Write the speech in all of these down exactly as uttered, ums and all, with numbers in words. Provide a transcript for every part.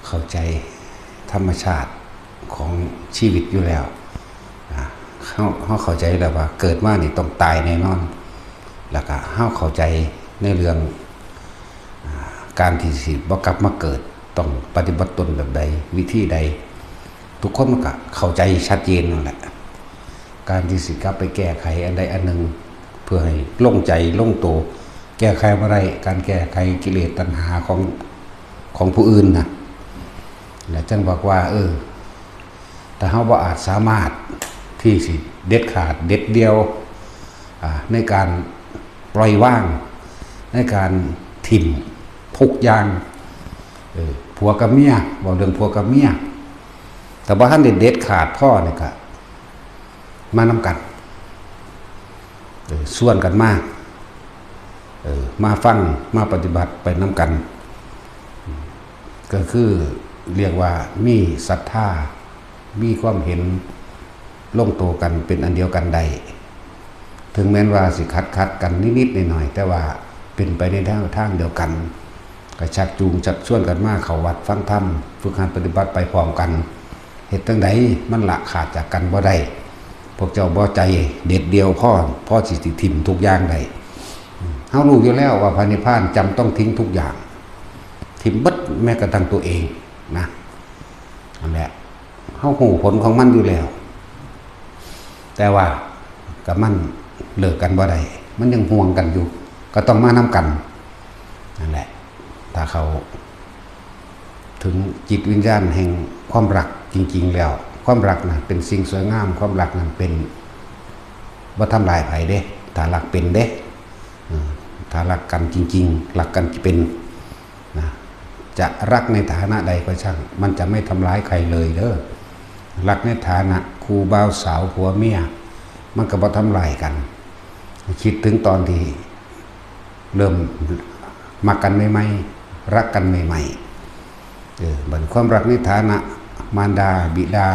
เข้าใจธรรมชาติของชีวิตอยู่แล้ว อ่า เฮา เฮาเข้าใจแล้วว่าเกิดมานี่ต้องตายแน่นอน แล้วก็เฮาเข้าใจในเรื่อง อ่า การที่สิบ่กลับมาเกิด ต้องปฏิบัติตนแบบใด วิธีใด ทุกคนมันก็เข้าใจชัดเจนนั่นแหละ การที่สิกลับไปแก้ไขอันใดอันหนึ่ง เพื่อให้ลงใจลงตัว แก้ไขบ่ได้ การแก้ไขกิเลสตัณหาของ ของผู้อื่นนะ แล้วจั่งบอกว่า เออ ถ้าเฮาบ่อาจสามารถที่สิเด็ดขาดเด็ดเดี่ยว อ่า ในการปล่อยวาง ในการถิ่มทุกอย่าง เออ ผัวกับเมีย เว้าเรื่องผัวกับเมีย แต่บ่ทันได้เด็ดขาดพอนี่ก็มานำกัน เออ ชวนกันมา เออ มาฟัง มาปฏิบัติไปนำกัน ก็คือเรียกว่ามีศรัทธา มีความเห็นลงตัวกันเป็นอันเดียวกันได้ ถึงแม้นว่าสิขัดขัดกันนิดๆหน่อยๆ แต่ว่าเป็นไปในทาง ทางเดียวกัน ก็ชักจูงชักชวนกันมาเข้าวัดฟังธรรม ฝึกหัดปฏิบัติไปพร้อมกัน เฮ็ดจั่งใดมันละขาดจากกันบ่ได้ พวกเจ้าบ่ใจเด็ดเดี่ยวพอ พอสิถิ่มทุกอย่างได้ เฮารู้อยู่แล้วว่าพระนิพพานจำต้องทิ้งทุกอย่าง ถิ่มเบิดแม้กระทั่งตัวเองนะ นั่นแหละ เฮารู้ผลของมันอยู่แล้ว แต่ว่ากับมันเลิกกันบ่ได้ มันยังห่วงกันอยู่ ก็ต้องมานำกัน นั่นแหละ ถ้าเขาถึงจิตวิญญาณแห่งความรักจริงๆแล้ว ความรักนะเป็นสิ่งสวยงาม ความรักนั้นเป็น บ่ทำลายไผเด้ ถ้ารักเป็นเด้ เออ ถ้ารักกันจริงๆ รักกันเป็นนะ จะรักในฐานะใดก็ช่าง มันจะไม่ทำร้ายใครเลยเด้อ รักในฐานะคู่บ่าวสาวผัวเมีย มันก็บ่ทำลายกัน คิดถึงตอนที่เริ่มมักกันใหม่ๆ รักกันใหม่ๆ เออ บัดความรักในฐานะมารดาบิดา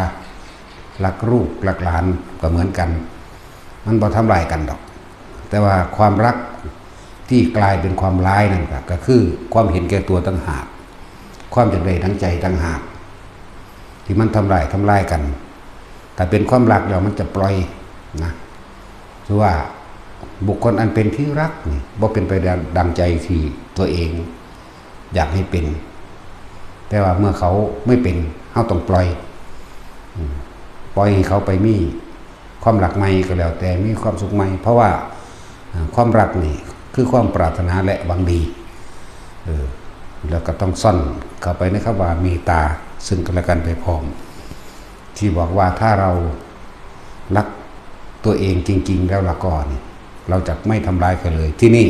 รักลูกรักหลานก็เหมือนกัน มันบ่ทำลายกันดอก แต่ว่าความรักที่กลายเป็นความร้ายนั่นก็ ก็คือความเห็นแก่ตัวต่างหาก ความอยากได้ดังใจต่างหาก ที่มันทำลาย ทำลายกัน ถ้าเป็นความรักแล้วมันจะปล่อยนะ คือว่าบุคคลอันเป็นที่รักนี่บ่เป็นไปดัง ดังใจที่ตัวเองอยากให้เป็น แต่ว่าเมื่อเขาไม่เป็น เฮาต้องปล่อย อืม ปล่อยให้เขาไปมีความรักใหม่ก็แล้วแต่ มีความสุขใหม่ เพราะว่า อ่า ความรักนี่คือความปรารถนาและหวังดี เออ แล้วก็ต้องซ่อนเข้าไปในคำว่าเมตตาซึ่งกันและกันไปพร้อม ที่บอกว่าถ้าเรารักตัวเองจริงๆแล้วละก็นี่ เราจะไม่ทำร้ายใครเลย ที่นี่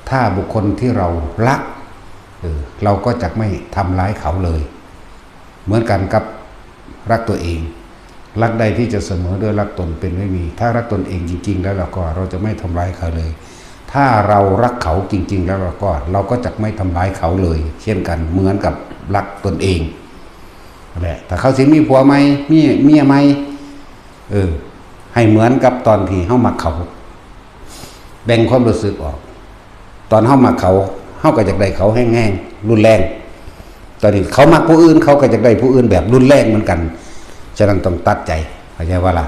ถ้าบุคคลที่เรารัก เออ เราก็จะไม่ทำร้ายเขาเลย เหมือนกันกับรักตัวเอง รักใดที่จะเสมอด้วยรักตนเป็นไม่มี ถ้ารักตนเองจริงๆแล้วละก็ เราจะไม่ทำร้ายใครเลย ถ้าเรารักเขาจริงๆแล้วละก็ เราก็จะไม่ทำร้ายเขาเลย เช่นกัน เหมือนกับรักตนเอง นั่นแหละ ถ้าเขาสิมีผัวใหม่ มีเมียใหม่ เออ ให้เหมือนกับตอนที่เฮามักเขา แบ่งความรู้สึกออก ตอนเฮามักเขา เฮาก็อยากได้เขาแฮงๆ รุนแรง ตอนนี้เขามักผู้อื่น เขาก็อยากได้ผู้อื่นแบบรุนแรงเหมือนกัน ฉะนั้นต้องตัดใจ เข้าใจบ่ล่ะ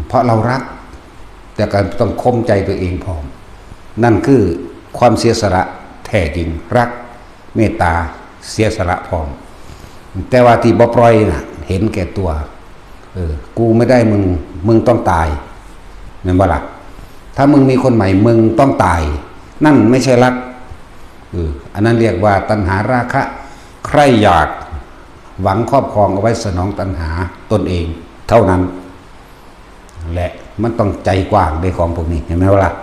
เพราะเรารัก แต่ก็ต้องข่มใจตัวเองพร้อม นั่นคือความเสียสละแท้จริง รัก เมตตา เสียสละพร้อม แต่ว่าที่บ่ปล่อยน่ะ เห็นแก่ตัว เออ กูไม่ได้มึง มึงต้องตาย แม่นบ่ล่ะ ถ้ามึงมีคนใหม่ มึงต้องตาย นั่นไม่ใช่รัก เออ อันนั้นเรียกว่าตัณหาราคะ ใคร่อยาก หวังครอบครองเอาไว้สนองตัณหาตนเองเท่านั้น และมันต้องใจกว้างในของพวกนี้ เห็นไหมวะล่ะ